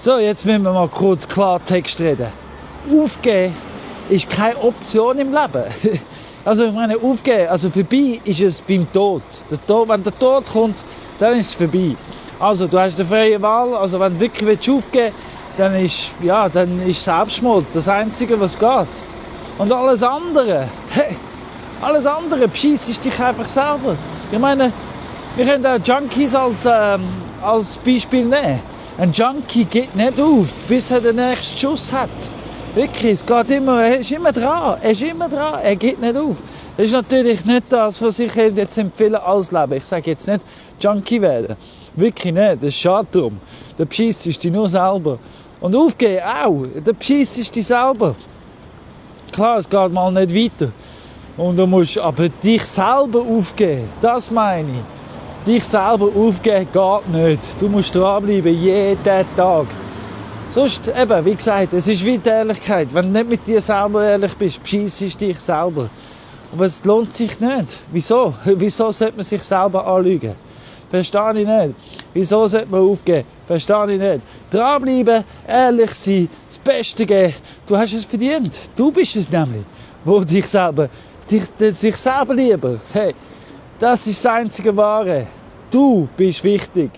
So, jetzt müssen wir mal kurz Klartext reden. Aufgeben ist keine Option im Leben. Also ich meine, aufgeben, also vorbei ist es beim Tod. Wenn der Tod kommt, dann ist es vorbei. Also du hast eine freie Wahl, also wenn du wirklich aufgeben willst, dann ist Selbstmord das Einzige, was geht. Und alles andere, bescheissest dich einfach selber. Ich meine, wir können auch Junkies als Beispiel nehmen. Ein Junkie geht nicht auf, bis er den nächsten Schuss hat. Wirklich, es geht immer, er ist immer dran, er geht nicht auf. Das ist natürlich nicht das, was ich jetzt empfehle als Leben. Ich sage jetzt nicht Junkie werden. Wirklich nicht, das ist schade drum. Da bescheissest dich nur selber. Und aufgeben auch, da bescheissest dich selber. Klar, es geht mal nicht weiter. Und du musst aber dich selber aufgeben, das meine ich. Dich selber aufgeben geht nicht. Du musst dranbleiben, jeden Tag. Sonst, eben, wie gesagt, es ist wie die Ehrlichkeit. Wenn du nicht mit dir selber ehrlich bist, bescheissest dich selber. Aber es lohnt sich nicht. Wieso? Wieso sollte man sich selber anlügen? Verstehe ich nicht. Wieso sollte man aufgeben? Verstehe ich nicht. Dranbleiben, ehrlich sein, das Beste geben. Du hast es verdient. Du bist es nämlich, wo sich selber lieber. Hey, das ist das einzige Wahre. Du bist wichtig.